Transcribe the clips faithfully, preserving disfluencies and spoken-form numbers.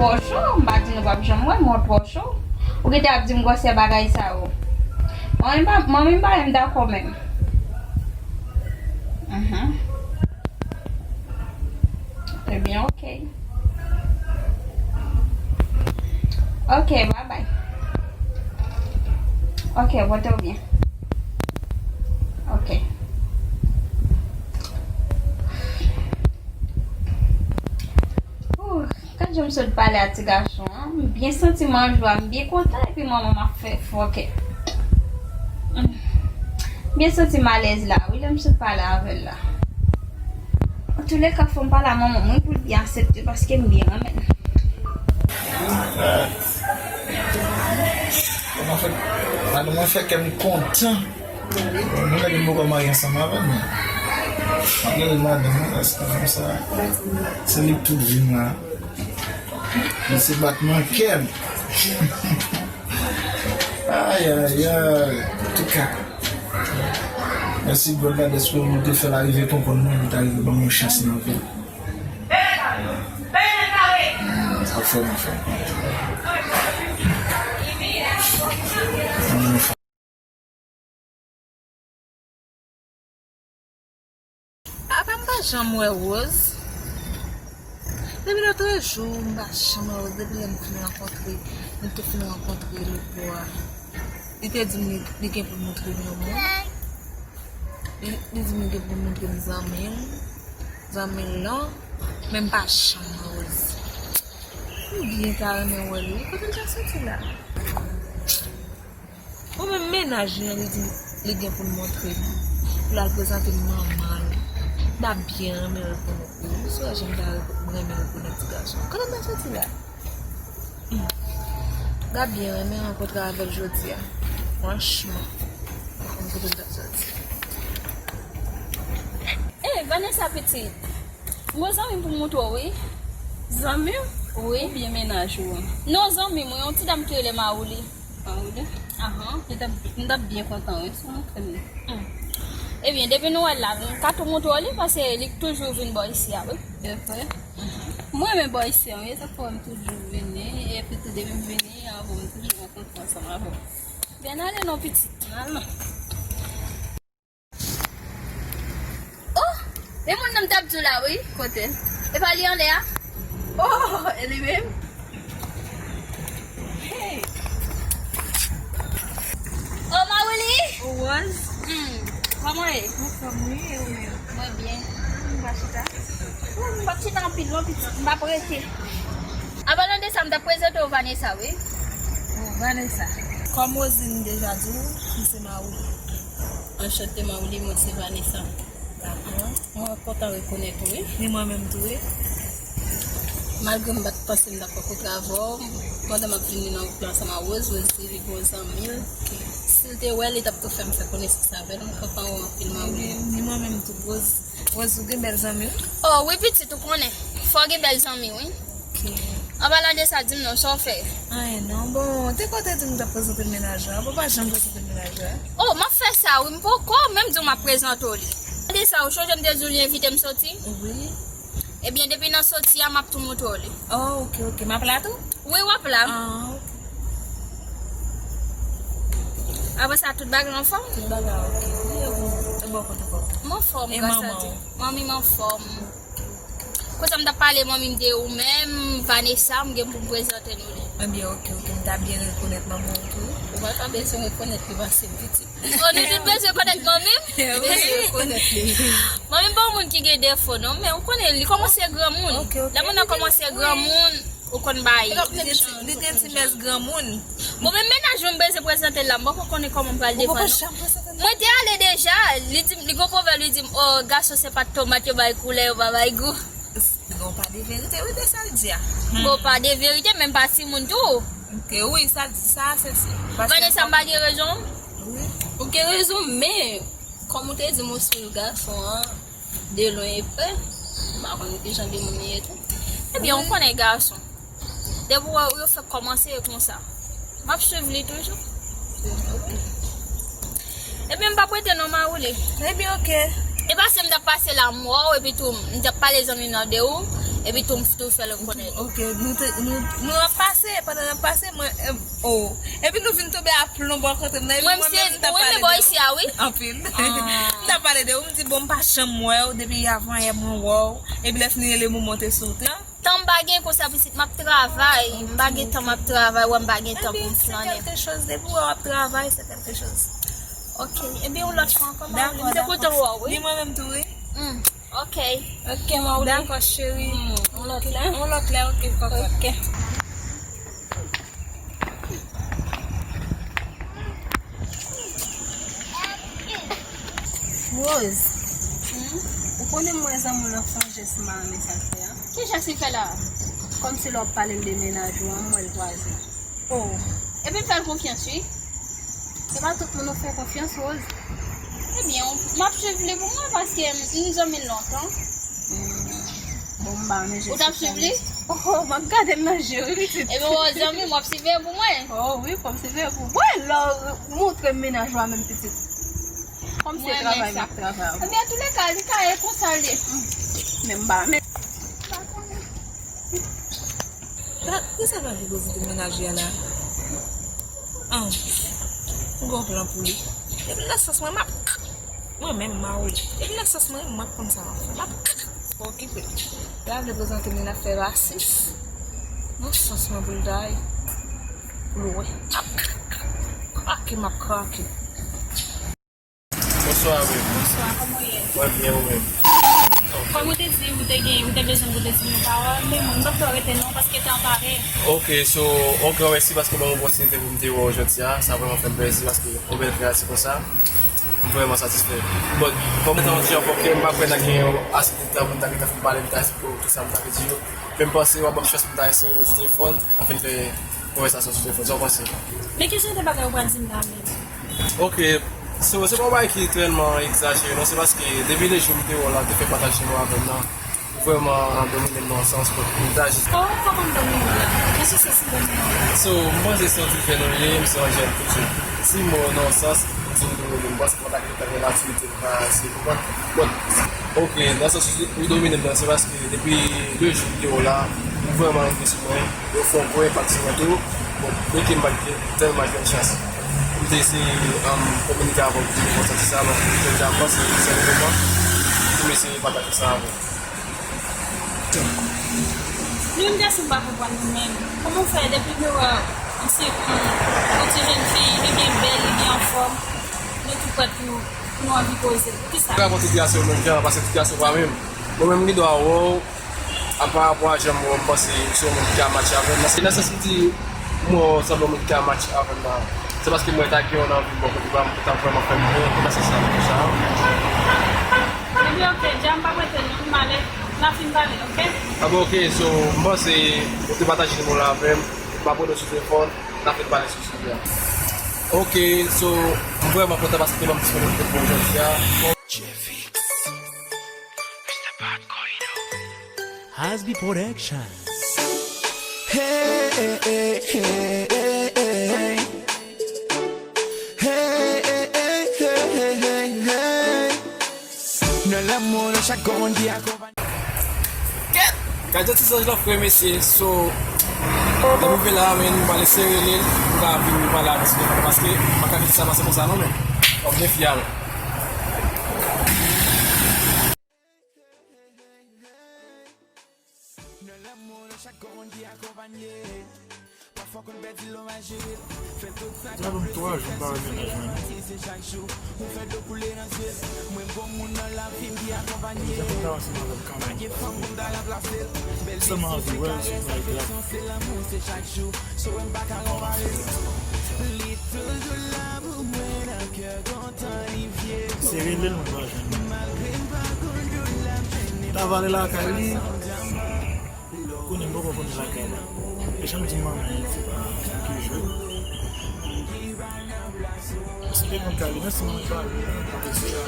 Twò cho, m pa di nou p ap janm wè m, mwen twò cho. Ou gentan ap di m gwosè bagay sa yo. Manmi m pa, manmi m pa menm dakò menm. Mhm. Ebyen, ok. Ok, bye bye. Ok, pote w byen. Ok. Ooh, gad jan m sot pale a ti gason an. M byen santi m an jwa, m byen kontan, epi manman m ap fè fòkè. M byen santi m alèz la, wi, lè m sot pale avè l la. Antouleka, fò m pale a manman m, wi, pou l byen aksepte, paske m byen renmen l. Kòman fè, madanm mwen fè kè m kontan. Bon, nou lè nou poko marye ansanm avè l, men m ap rele madanm mwen, paske fanm sa, se li k tout vi m la. Li se batman kè m. Ay, ay, ay. Antouka, mèsi God la dèske ou te fè l arive konprann mwen, li t arive ban mwen chans nan vi. Sa fè m fè. Apa m pa janm wè Rose? Depi lòtrejou, m pa janm wè Rose. Depi lè m fin rankontre, m te fin rankontre l lòt bò a. Li te di m li, li gen pou l montre m yon moun. Li, li di m li gen pou l montre m zanmi l, zanmi l lan, men m pa janm wè Rose. M byen ta renmen wè l, wi. Kote l ta soti la? Ou menm mennaj li an, li di li gen pou l montre m. Pou l al prezante m manman l. M ta byen renmen rekonèt li. Ou sou jan m ta reko-, renmen rekonèt ti gason an. Kote l ta soti la? Hmm. M ta byen renmen rankontre avè l jodi a. Franchman. M konn kote l ta soti. Ey, Vanessa pitit. M gon zanmi m pou m montre w, wi. Zanmi w? Wi. Oubyen mennaj ou an? Non, zanmi m, wi. Yon ti dam ki rele Mauli. Mauli? Ahan. Li t ap, m t ap byen kontan, wi, si w montre m li. Hmm. Ebyen, depi nou wè l la, m ka tou montre w li, paske li toujou vin bò isi a, wi. Se vre? Mhm. Mwen renmen bò isi a, wi. Sa fè m toujou vini. Epi tou, depi m vini, avè w, m toujou rankontre ansanm avè w. Byen ale non, pitit. Al non. Oh! E moun nan m t ap di w la, wi. Kote? E pa li anlè a? Oh! E li menm? Hey! Oh, Mauli! Oh, Rose? Hmm. Kòman w ye? Anfòm, wi, e ou menm? Mwen byen. M pa chita. Oh, m p ap chita anpil, non, pitit. M p ap rete. Avan de sa, m t ap prezante w Vanessa, wi. Oh, Vanessa. Kòm Rosine deja di w, m se Mauli. Anchante, Mauli, mwen se Vanessa. Dakò. Mwen kontan rekonèt ou, wi. Ni mwen menm tou, wi. Malgre m pa t panse m t ap rankontre avè w, pandan m ap vini nan wout la ansanm ak Rose, Rose di li gon zanmi l. Si l te wè l, li t ap tou fè m fè konesans avè l. Mwen kontan wè w anpil, Mauli. Ni mwen menm tou, Rose. Rose, ou gen bèl zanmi, wi. Oh, wi, pitit, ou konnen. Fò w gen bèl zanmi, wi. Ok. An palan de sa, di m non, sa w fè? Anyen non. Bon, te konn te di m t ap prezante l mennaj la. Bon, pa janm prezante l mennaj la. Oh, m ap fè sa, wi, m poko menm di w m ap prezante w li. An de sa, ou chonje m te di w li envite m soti? Wi. Ebyen, depi nan soti a, m ap tou montre w li. Oh, ok, ok. M ap la tou? Wi, w ap la. Ah, ok. Apre sa, tout bagay anfòm? Tout bagay ok. Wi, e ou? E bò kote kò? M anfòm, gras a Dye. Manmi m anfòm. Konsa m t ap pale manmi m de ou menm, Vanessa, m gen pou m prezante nou li. Ebyen, ok, ok, m ta byen rekonèt manman w tou. Ou pa ta bezwen rekonèt li pase m, pitit. Oh, nou tout bezwen konèt manmi m? Wi. Bezwen rekonèt li. Manmi m pa yon moun ki gen defo, non, men ou konnen, li kòmanse granmoun. Ok, ok. Lè moun nan kòmanse granmoun, ou konn bay. Li gen ti, li gen ti mès granmoun. Bon, men mennaj mwen m bezwen prezante l la, m poko konnen kòman m pral defann non. Mwen te ale deja, li di, li gon pwovèb, li di m, oh, gason se pa tomat yo bay koulè, yo pa bay gou. Li gon pa de verite, wi, de sa l di a. Gon pa de verite, men m pa timoun tou. Ok, wi, sa, sa se si. Vanessa, m pa gen rezon? Wi. Ou gen rezon, men, kòm ou te di m ou swiv gason an, de lwen e pre, m pa konn ki jan de moun li ye tou. Ebyen, ou konnen gason. Depi w wè yo fèk kòmanse e konsa. M ap swiv li toujou. Ebyen, m p ap rete non, Mauli. Ebyen, ok. E pase m t ap pase la, m wè w, epi tou, m t ap pale zanmi m nan de ou. Epi tou m tou fè l rekonèt. Ok, nou te, nou, nou ap pase, pandan n ap pase, mwen, eh, oh. Epi nou vin tonbe a plon bò kote m nan, epi mwen menm m t ap pale de ou. Mwen, m se, ou renmen bò isi a, wi. Anpil. M t ap pale de ou, m di, bon, m pa janm wè w, depi avan yè mwen wè w. Epi lè fini rele m ou monte sou wout lan. Tan m pa gen konsa, pitit, m ap travay. M pa gen tan, m ap travay, wè, m pa gen tan pou m flannen. Ebyen, se kèlke choz, depi w wè w ap travay, se kèlke choz. Ok, ebyen, yon lòt fwa ankò, m te kontan wè w, wi. Ni mwen menm tou, wi. Hmm, ok. Ok, ma oule. Dakò, cheri. Hmm, yon lòt lè. Yon lòt lè, ok, kòkòt. Ok. Rose, hmm? Ou konnen m wè zanmi w lan fè yon jès m pa renmen sa l fè a. Ki jès li fè la? Kòmsi lè w ap pale l de mennaj ou an, m wè l kwaze. Oh, epi m fè l konfyans, wi. Se pa tout moun ou fè konfyans, Rose. Ebyen, m ap swiv li pou mwen paske nou zanmi lontan. Hmm. Bon, m pa renmen jès ou t ap swiv li? Oh, m ap gade l nan je, wi, pitit. Ebyen, w zanmi, m ap swiv pou mwen. Oh, wi, fò m swiv pou mwen. Lè w montre m mennaj ou a menm, pitit. Kòmsi se travay m ap travay avè w. Ebyen, antouleka, li ka ye konsa l ye. Men m pa renmen. Sa, kisa k ap reprezante mennaj li a la? An, m gon plan pou li. Depi nan sans mwen, m ap, mwen menm, m a ou li. Depi nan sans mwen, m ap konn sa m ap fè. M ap okipe. L ap reprezante mennaj fè rasis. Nan sans mwen pou l ta ye. Pou l wè. M ap krake, m ap krake. Bonswa, wi. Bonswa, kòman w ye? Mwen byen, ou menm? Kòm ou te di, ou te gen, ou te bezwen pou te di yon pawòl, men mwen, m p ap fè w rete non, paske tan pare. Ok, so, yon gran mèsi paske w ban mwen opòtinite pou m te wè w jodi a. Sa vrèman fè m plezi paske yon bèl kreyatif konsa. M vrèman satisfè. Bon, kòm m te di ankò ke m pa kwè n a gen ase de tan pou n ta gentan fin pale, m ta eksplike w tout sa m ta vle di yo. Men m panse w ap ban m chans pou m ta eseye w sou telefòn, anfen fè konvèsasyon sou telefòn. Sa w panse? Men ki jan de bagay ou pral di m la menm? Ok, so, se pa yon bagay ki trèlman egzajere, non, se paske depi le jou m te wè w la, w te fè pataje mo avè m nan, ou vrèman domine m nan yon sans, kot m ta jis. Oh, kòman m domine w la? Nan ki sans m domine w la? So, m panse se yon ti jèn ou ye, m se yon jèn tou. Si m wè w nan yon sans, m di m domine, m panse kontakte w avèk matirite, m pa eseye konprann. Bon, ok, nan sans ou domine m nan, se paske depi le jou m te wè w la, ou vrèman enterese mwen, ou fè yon gwo enpak sou mwen tou. Bon, men ke m pa t gen tèlman jwenn chans pou m te eseye, um, kominike avè w pou m te fè w santi sa, men jodi a m panse se le moman pou m eseye pataje sa avè w. Youn kesyon m pa konprann mwen menm. Kòman w fè depi m wè w se yon, yon ti jèn fi, li byen bèl, li byen anfòm, nou tou prèt pou, pou nou anvi koze? Poukisa? Rapò sitiyasyon menm jan, paske sitiyasyon pa menm. Mwen menm m gen dwa wè w, a pa rapò a jan m wè w, m panse ou se yon moun ki ka match avè m. Nan sans m di, m wè w sanble yon moun ki ka match avè m nan. Se paske m wè ta gen yon anvi bò kote pa m ki ta vrèman fè m byen, e nan sans sa m di sa. Ebyen, ok, dja m p ap rete non, m ale, n a fin pale, ok? A bon, ok, so, m panse ou te pataje nimewo w la avè m, m ap rele w sou telefòn, n a fin pale sou sijè a. Ok, so, m vrèman kontan paske w te ban m disponiblite pou w jodi a. Jeffix, Mister Pat Corino. Hasbi Production. Hey, hey, hey, hey, hey, hey. Hey, hey, hey, hey, hey, hey, hey. Nan lanmou nou chak gon ki akonpanye. Kèt! Gade ti zanj lan fre mesye, so, lè m rive la, men, m pral eseye rele l, pou m ka vin pale avè l sou telefòn, paske m pa ka kite sa pase konsa non, men, w ap defye avè l. Nan lanmou nou chak gon ki akonpanye. Pafwa konn pèdi lomaj jere l. Fè l tout sa k ap fè l, se sèl manti, se chak jou ou fè dlo koule nan zye l. Mwen gon moun nan lavi m ki akonpanye. Pa gen fanm pou m ta ranplase l. Bèl vizit, se karès, afeksyon, se lanmou, se chak jou. So m pa ka konpare l. Li toujou la pou mwen nan kè kontan li vye. Se rele l mwen pa jwenn li. Malgre m pa konn tou l ap jwenn li. Ta vale lakay li. Kounye a m poko konnen lakay la. E jan m di manman l, se pa ki jwe. Paske te konn kale, men si manman l pa vle, kote se la.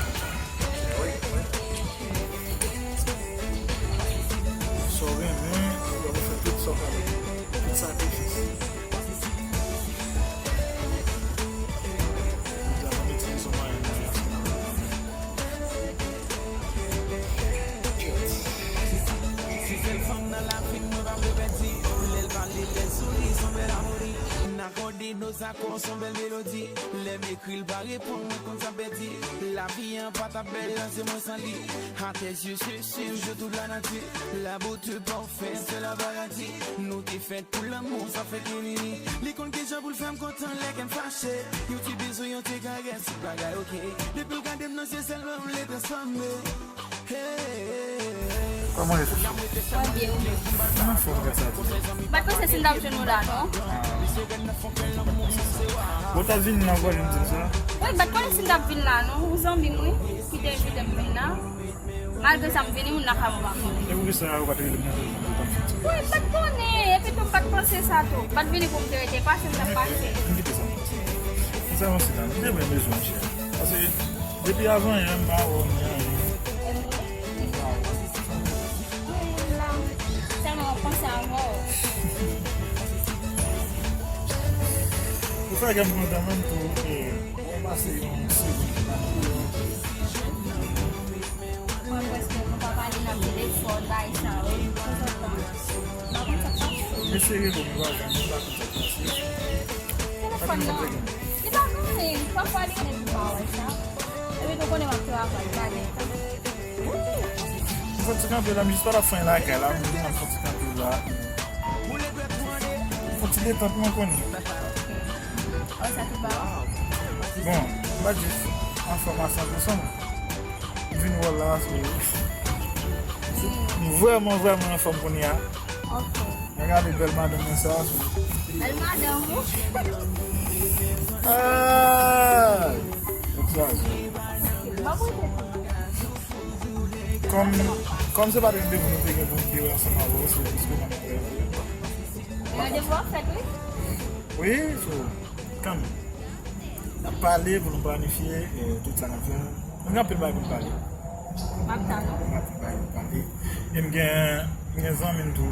Sa w renmen, w ap fè tout sa w ka fè. Tout sakrifis. Deja, m itilize yon mwayen pou fè sa. Bèl fanm nan lavi m, mwen pa vle pèdi. Lè l pale, lè l souri, s on bèl amoni. N akòde nos accords, s on bèl melodi. Lè m ekri, l pa reponn, mwen konn sa m pèdi. Lavi an pa t ap bèl, se mwen san li. À tes yeux, je suis, je trouve la nature. La beauté parfaite, c'est le paradis. Nou te fèt pou lanmou, sa fè ke vini. Li konn kijan pou l fè m kontan lè kè m fache. Yon ti bizou, yon ti karès, tout bagay oke. Depi l gade m nan zye, sèl mwen m vle transfòme. Kòman e? Mwen byen, ou menm? Mwen anfòm, grasa a Dye. M pa t panse si n t ap jwenn ou la, non. Ou t ap vin nan vòl, m di sa. Wi, m pa t konnen si n t ap vin la, non. Ou zanmi m, wi, ki te envite m vin la. Malgre sa, m vini, moun nan kay mwen pa konnen. E poukisa ou pa t rele m nan telefòn pou w t ap fè sa? Wi, m pa t konnen. Epi tou, m pa t panse sa tou. M pa t vini pou m te rete pase, m t ap pase. M kite sa. Sa yon silans. M te byen bezwen w, cheri. Paske depi avan yè, m pa wè w ni anyen. Sèlman mwen panse avè w. Ou fè kè m kontan menm tou, e, mwen pase yon segonn ki pa nan. Mwen prèske nou pa pale nan telefòn, bagay sa yo, tanzantan. M pa konn sa k pase. Mesye rele m, m pa konn sa k pase. Telefòn nan, li pa gen anyen, pafwa li gen pou pa wè sa. Epi nou konnen m ap travay, pa gen tan. M soti kanpe la, m jis pa t ap fanyen lakay la, m vin ap soti kanpe la. Fon ti detant mwen konnen. Bon, m pa jis anfòm a san pou san. M vin wè w la, se, m vrèman, vrèman anfòm kounye a. Ok. Mwen gade bèl madanm mwen sa, se. Bèl madanm ou? Ah! Sa, se. Kòm, kòm se pa t randevou nou te gen pou nou te wè ansanm avè w, se jis ke mwen te wè. Randevou an fèt, wi. Wi, so, kanmenm. N ap pale pou nou planifye, e, tout sa n ap fè. Nou gen anpil bagay pou n pale. M ap tann ou. Gen anpil bagay pou n pale. E m gen, m gen zanmi m tou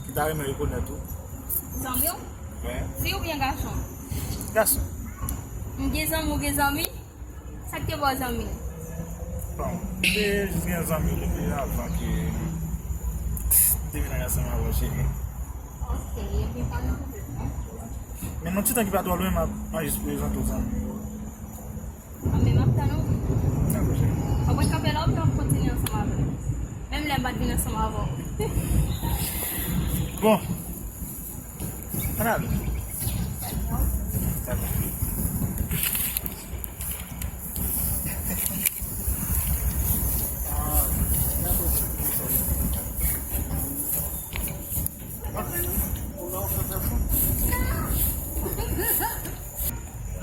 ki ta renmen rekonèt ou. Zanmi w? Wi. Fi oubyen gason? Gason. M gen zanmi, ou gen zanmi? Sa k te ba w zanmi? Bon, m te jis gen zanmi depi avan ke m te vin ansanm avè w, cheri. Ok, epi pa nan pwoblèm, non. Men nan ti tan ki pa twò lwen, m ap, m ap jis prezante w zanmi yo. A, men m ap tann ou. Dakò, cheri. W ap ret kanpe la oubyen w ap kontinye ansanm avè m? Menm lè m pa t vin ansanm avè w. Bon. Ann ale. Dakò.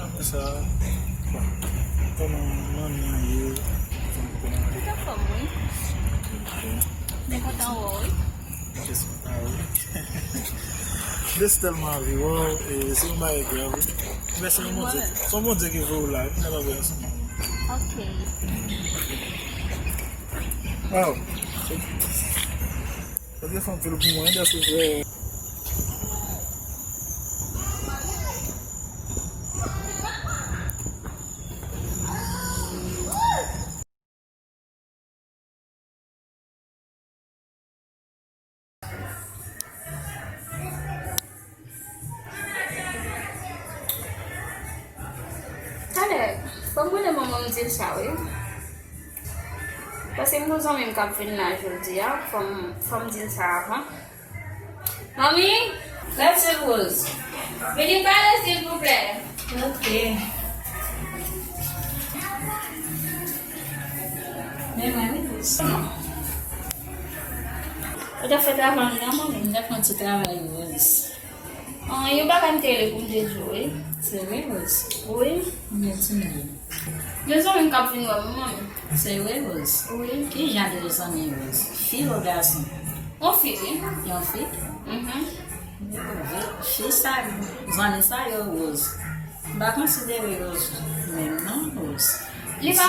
Apre sa, bon, kòman manmi an ye? Tout anfòm, wi. Ok, ok. Mwen kontan wè w, wi. Mwen jis kontan wè w. Jis tèlman anvi wè w, e se yon bagay grav, wi. Men se yon Bondye, se yon Bondye ki voye w la, epi n ap travay ansanm. Ok. Waw. Sa te fè anpil pou mwen, wi, paske frè. Talè, fò m rele manman m di l sa, wi. Paske m gon zanmi m k ap vin la jodi a, fò m, fò m di l sa avan. Manmi, Rachel Rose, vini pale, silvouplè. Ok. Men mwen, wi, Rose. Ou t ap fè travay nan, manmi? M t ap fè yon ti travay, Rose. Ah, yon bagay m te rele pou m te di w, wi. Se vre, Rose? Wi. Mèsi, manmi. Gen zanmi m k ap vin wè m, wi, manmi. Se vre, Rose? Wi. Ki jan de zanmi, Rose? Fi ou gason? Yon fi, wi. Yon fi? Mhm. Fi sa, zanmi sa yo, Rose. M pa konsidere Rose menm non, Rose. Li pa,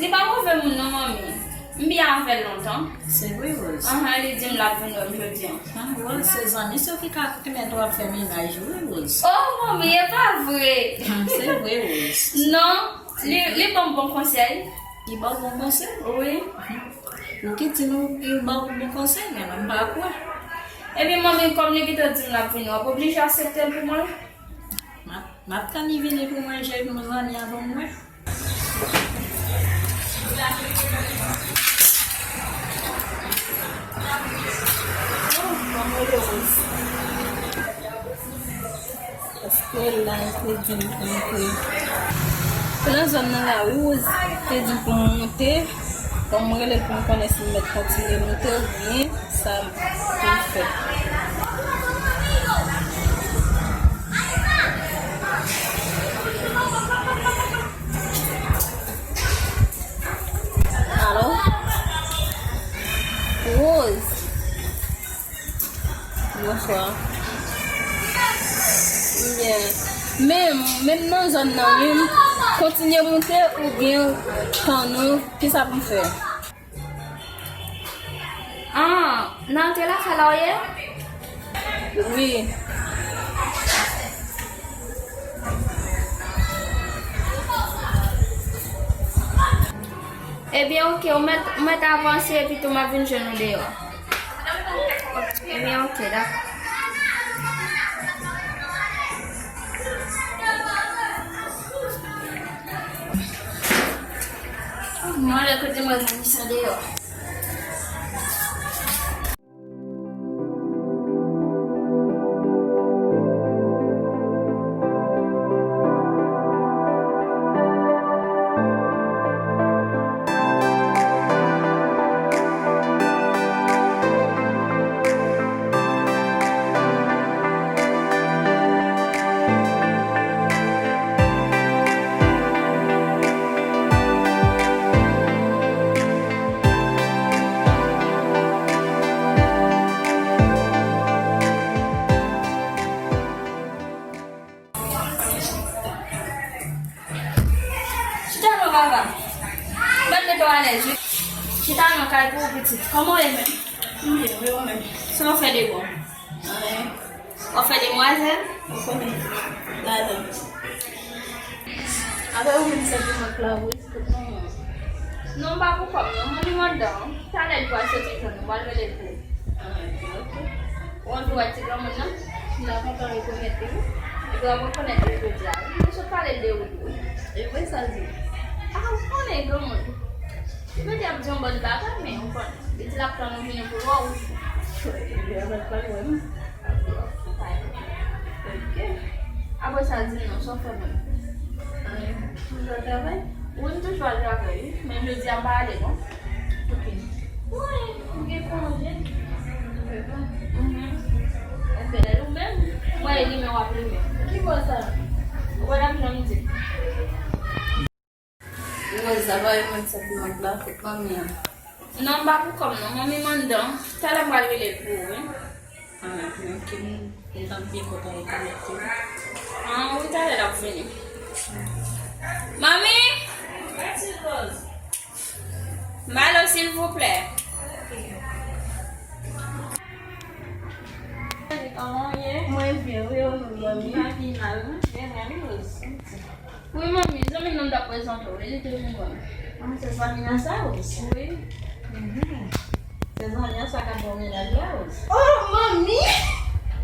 li pa move moun non, manmi. M byen avè l lontan. Se vre, Rose? Ahan, li di m l ap vin wè m jodi a. Ah, Rose, se zanmi sa ki ka pèmèt w ap fè mennaj ou, wi, Rose. Oh, manmi, e pa vre. Ah, se vre, Rose. Non, li, li ban m bon konsèy. Li ba w bon konsèy? Wi. Ki di nou, li ba w bon konsèy, men mwen m pa kwè. Ebyen, manmi, kòm li gentan di m l ap vini, w ap oblije aksepte l pou mwen. M ap, m ap tann li vini pou mwen, jèn zanmi an pou mwen. Paske la, te di m pou monte. Se nan zòn nan la, Rose te di m pou m monte. Bon, mwen rele l pou m konnen si m mèt kontinye monte oubyen sa m pou m fè. Alo? Rose. Bonswa. Byen. Men, menm nan zòn nan, wi, m kontinye monte oubyen tann ou, kisa pou m fè? Ah, nan antre lakay la w ye? Wi. Ebyen, oke, ou mèt, ou mèt avanse epi tou m ap vin jwenn ou deyò. Ebyen, oke, dakò. Mwen, lè kote mwen, mwen, sa deyò. Chita non, papa. Mwen mete w alèz, wi. Chita non, kay pou ou, pitit. Kòman w ye menm? M byen, wi, ou menm? Sa w fè de bon? Anyen. W ap fè demwazèl? Ou konnen. Ladan. Apre ou menm, se pou mwen, Claude. Non, m pa pou kòb non. Mwen li anndan. Talè li pral soti jwenn ou, m pral rele l pou ou. Ah, ok. Ou anvi wè ti granmoun nan? M ta kontan rekonèt li, wi. Epi w ap rekonèt li jodi a, wi. Nou sot pale de ou tou, wi. E vre sa l di? Ah, ou konnen granmoun. Li mete ap di yon bann bagay, men ou konnen. Li di l ap tann ou vini pou l wè w. Li ap tann wè m. Ok. Apre sa, di m non, sa w fè menm? Anyen. Toujou al travay? Wi, m toujou al travay, wi. Men jodi a, m pa ale, non. Ok. Wi, m gen konje. Mhm. Ou bèl, ou menm? Mwen, limen w ap limen. Ki bò sa? Ou pa t ap janm di. Rose, sa pa yon moun sèlman la, fout manmi an. Non, m pa pou kòm non. Manmi m anndan. Talè m pral rele l pou ou, wi. Ah, ok, m, m t ap byen kontan rekonèt ou. Ah, wi, talè l ap vini. Manmi! Malo, silvouplè. Kòman w ye? Mwen byen, wi, ou menm, manmi? M pa pi mal, non? Byen, mwen, wi, Rose. Wi, manmi, zanmi m nan m t ap prezante w, li te vin wè m. Ah, se zanmi an sa, Rose? Wi. Mhm. Se zanmi an sa k ap ba w mennaj la, Rose? Oh, manmi!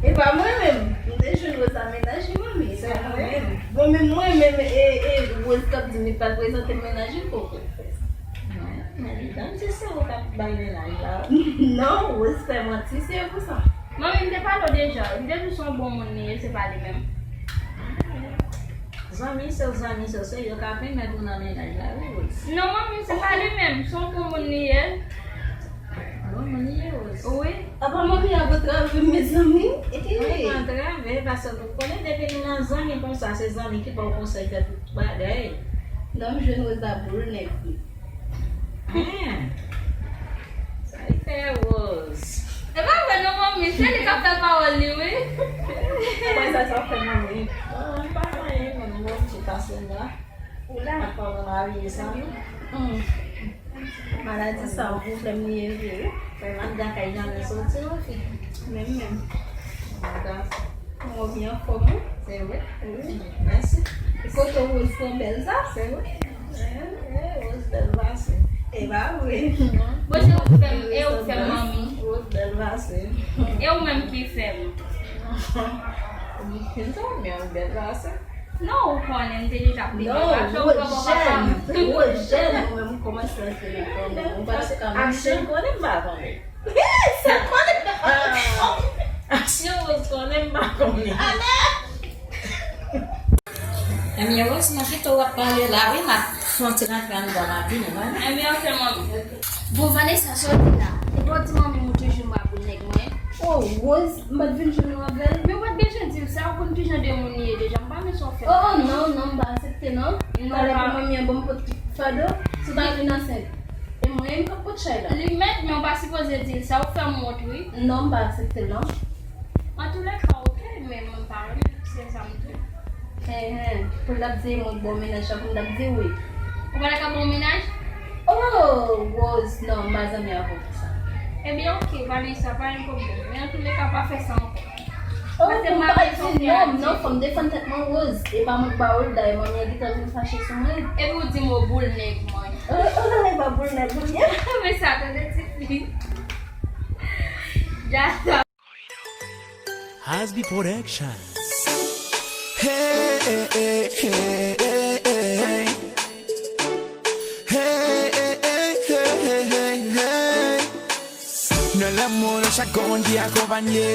E pa mwen menm. M te jwenn Rose a mennaj li, manmi. Se pa mwen menm. Bon, men mwen menm, e, e, Rose t ap di m li pral prezante m mennaj li, poko fè sa. Non, men li menm, se, se ou k ap bay mennaj la. Non, Rose fè manti, se pou sa. Manmi, m te pale w deja. M te di w se yon bon moun li ye, se pa li menm. Zanmi se w, zanmi se w, se yo k ap remèt ou nan mennaj la, wi, Rose. Non, manmi, se pa li menm. Se yon bon moun li ye. Bon moun li ye, Rose. Wi. Apa manmi a ap travè, mezanmi? Vrèman travè, paske nou konnen depi nou nan zanmi konsa, se zanmi ki ba w konsèy fè tout bagay. Non, m jwenn Rose a boul nèg wi. Hen. Sa li fè, Rose? E pa vre non, manmi, se li k ap fè pawòl li, wi. Kòman sa, sa fè, manmi? Bon, m pa fè anyen, mwen, m bon ti pase la. Ou la? Ak pawòl marye sa, non? Hmm. Maladi sa, yon pwoblèm li ye vre, wi. Frè m ap dakay janm soti, wi, fi. Menm, menm. Mwen byen anfòm, wi. Se vre? Wi. Mèsi. E kote Rose pran bèl sa? Se vre. Eh, eh, Rose bèl pase. E pa vre. Bon, se ou k fè m, e ou k fè m manmi. Wòz bèl pase. E ou menm ki fè m. M fin twò byen, bèl pase. Non, ou konnen, m te deja ap degaje w, ou pran papa m. Wòz jèn, ou menm ou kòmanse nan telefòn, ou pa t ka menm. Aksyon konnen m pa konnen. Sa konnen. Aksyon Wòz konnen m pa konnen. Ebyen, Wòz, mwen pito w ap pale la, wi, m ap fè yon ti rantre anndan lavi nou, wi. Ebyen, ok, manmi. Bon, Vanessa, sa w di la? E pa w di manmi m ou toujou m pa pou nèg mwen? Oh, Wòz, m pa t vin jwenn ou avè l? Men w pa t bezwen di l sa, ou konn ki jan de moun li ye deja, m pa men sa w fè. Oh, non, non, m pa aksepte, non. Non, talè pou manmi an ban m pot fado, si w ta vin ansent. E mwen menm k ap pot chay la. Li mèt, men w pa sipoze di l sa, ou fè m wont, wi. Non, m pa aksepte l, non. Antoulèka, ok, men mwen pa renmen se sa m tou. Hen, hen, pou l t ap di mwen bon mennaj la, pou m t ap di wi. Ou pa ta ka bon mennaj? Oh, Wòz, non, m pa zanmi avè w pou sa. Ebyen, ok, Vanessa, pa gen pwoblèm. Men antoulèka, pa fè sa ankò. Oh, m pa di non, non, fò m defann tèt mwen, Wòz. E pa mwen k ba w l, dayè manmi an gentan vin fache sou mwen. Epi w di m w boul nèg mwen. Oh, oh, e pa boul nèg ou ye. Men sa, tande ti fi. Jata. Hasbi Production. Hey, hey, hey, hey, hey, hey. Hey, hey, hey, hey, hey, hey. Nan lanmou, nou chak gon moun ki akonpanye.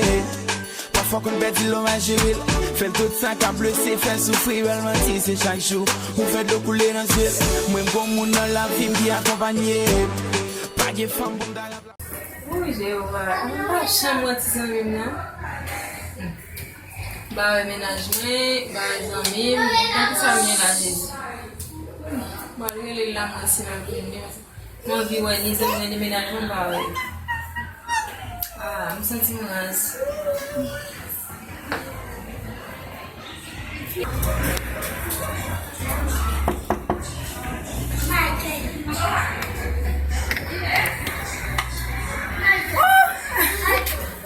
Pafwa konn pèdi l, nou mal jere l. Fè l tout sa k ap blese, fè l soufri, ba l manti, se chak jou ou fè dlo koule nan zye l. Mwen, m gon moun nan lavi m ki akonpanye. Pa gen fanm pou m ta ranplase. Wi, Jewova, m pa janm wè ti zanmi m nan. M pa wè mennaj mwen, m pa wè zanmi m. Poukisa m gen la, Jezi? M al rele l la, mwen, si m ap jwenn li. Mwen anvi wè li, zanmi mwen, li mennaj mwen, m pa wè. Ah, m santi m raz.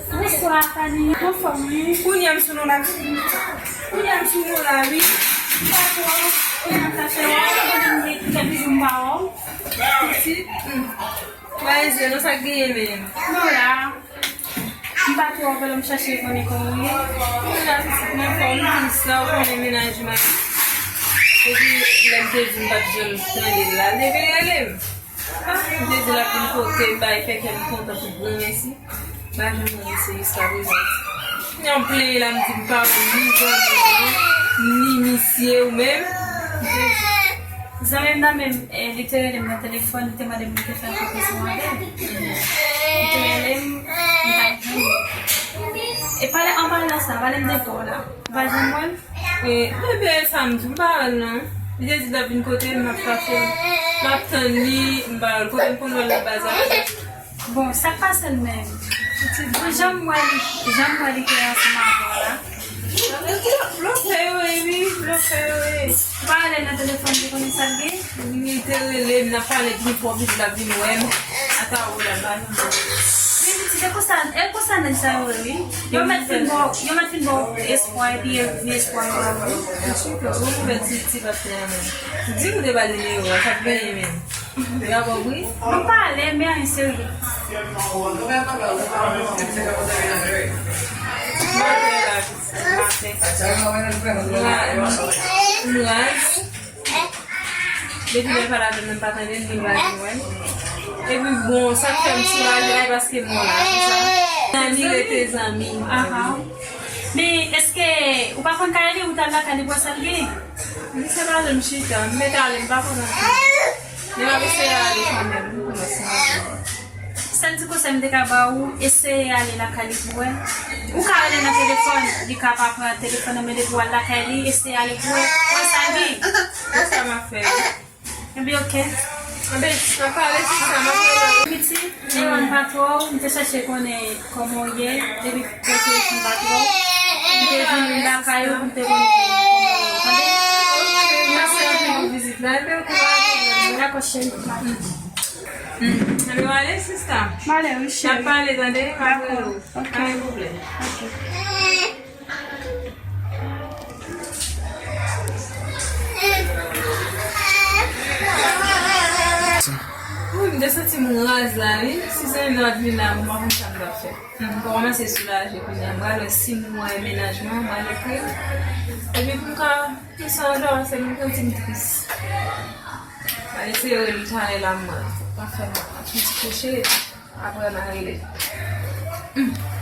Bonswa, Fanny. Anfòm, wi. Kounye a m sou non la. Kounye a m sou non la, wi. M pa twò. Kounye a m ta fè wè w. Konnen m gen kèk jou m pa wè w. Pitit. Hmm. Mwen zen, non, sa k genyen menm? Non la. M pa twò wè w, m chache konnen kòman w ye. Mwen la, pitit, mwen fò m di sa, ou konnen mennaj mwen. Epi, lè m te di m pa t janm tande l la, li te vin rele m. Ah, m te di l ap vin kote m, bay fè kè m kontan pou granmèsi. M pa janm ranmese jiskaprezan. Kounye a m plenyen la, m di m pa wè ni zanmi m, ni misye ou menm. Zanmi m nan menm, eh, li te rele m nan telefòn, li te mande m pou m te fè yon konpozisyon avè l. Li te rele m, m pa t jwenn li. E pale, an palan sa, pale m de pa w la. Ou pa janm wè l? E, ebyen, sa m di, m pa wè l non. Li te di l ap vin kote m, m ap chache l. M ap tann li, m pa wè l. Kote m konn wè l nan baz la? Bon, sa k pase l menm? Pitit, bon, jan m wè li, jan m wè li te ansanm avè w la. Blofè yo ye, wi, blofè yo ye. Ou pa rele l nan telefòn pou konnen sa l gen? Li te rele m, n ap pale pi fò, pitit la vin wè m. Ata ou la, ba nou. Men pitit, e konsa, e konsa nèg sa yo ye, wi. Yo mèt fin ba w, yo mèt fin ba w espwa, epi yo vye espwa yo ba w. Ensuite, ou ouvè ti, ti pastè a menm. Di ou te ba l nimewo a, sa t genyen menm. Ou pa konpri? Nou pale, men anyen serye. Maten la, maten. M raz. Depi lè l pale avè m, m pa tande l, li raz mwen. Epi bon, sa k fè m soulaje la, e paske m wè l la, se sa. Zanmi rete zanmi. Aha. Men èske ou pa konn kay li, ou t al lakay li pou wè sa l gen? Li se pa janm chita, m mèt ale, m pa konn anpil. Men m ap eseye ale kanmenm, m konnen si m ap. Sèl ti konsèy m te ka ba ou, eseye ale lakay li pou wè. Ou ka rele nan telefòn, li ka pa pran telefòn nan, men depi w al lakay li, eseye ale pou wè. Wè sa l gen. Se sa m ap fè. Ebyen, oke. Anben, n ap pale sou sa, m ap rele w. Pitit, m pa twò, m te chèche konnen kòman w ye, depi kèlke jou m pa twò. M te vin lakay ou pou m te konnen kòman w ye. Tande? Mèsi anpil pou vizit la. Ebyen, oke, pa gen pwoblèm. Dakò, cheri. Hmm. Ebyen, w ale, sista? M ale, wi, cheri. N ap pale, tande? M ap rele w. Dakò, oke. Pa gen pwoblèm. Oke. M te santi m raz la wi. Si se yon lòt vin la, m pa konn sa m t ap fè. M kòmanse soulaje kounye a. M pral wè si m wè menaj mwen, m pral ekri l. Epi pou m ka fè sa ankò, paske m santi m tris. M pral eseye rele l talè la, m pa fè mal. Yon ti kouche, apre m a rele l.